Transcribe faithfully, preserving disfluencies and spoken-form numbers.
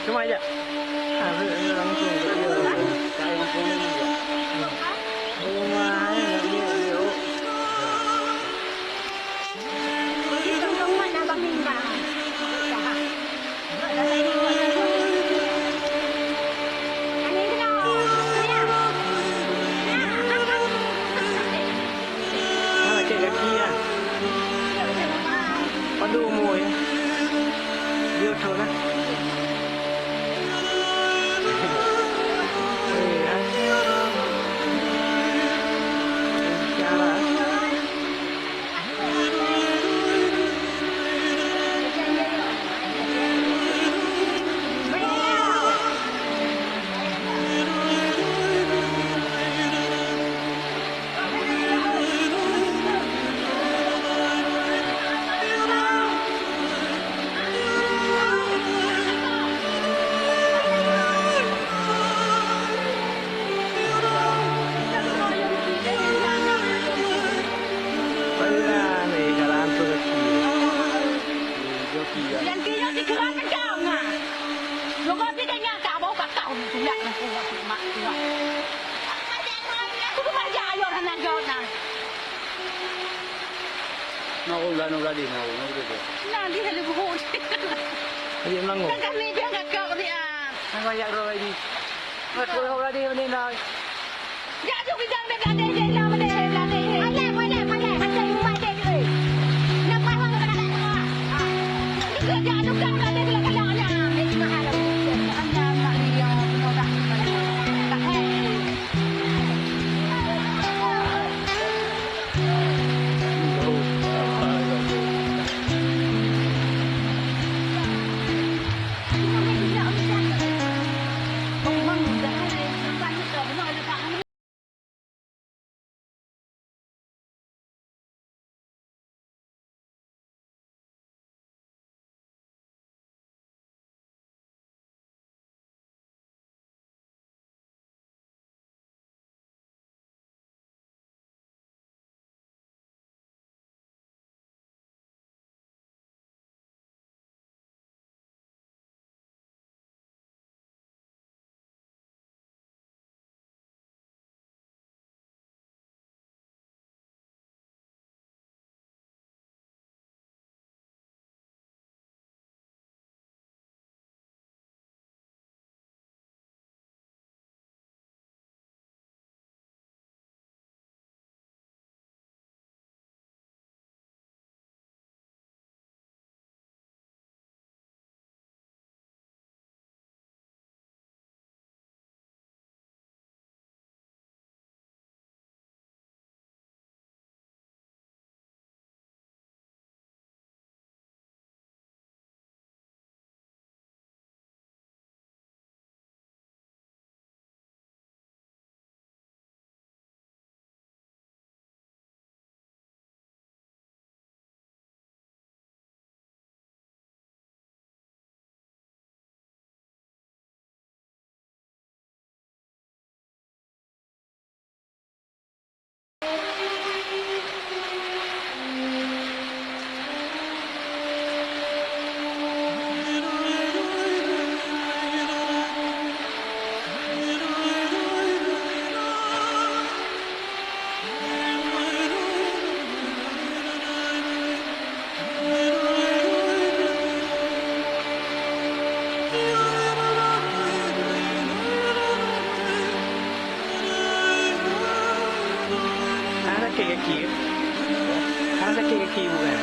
Cuma aja. Ah, langsung. Ah, cek gaki ah. Padum umur ya? Dia thon ah. Eh, ah. Cara. Nyang keu nyoe dikeurah keudang, ha. Lôn ngon si Daniel ka boh ka kah tulak nangku ngon si mak tuha. Aku tu bajak ayah hana jawab nah. Nah, oh, lah, nah, lah, di, nah, oh, nah, udah, udah. Nah, di dalam buku. Ayo, melangkah. Dah kami biar kakak dia. Nah, banyak roh lagi. Nah, roh lagi, ini, nah. Hana sakét gaki? Hana sakét gaki bukan?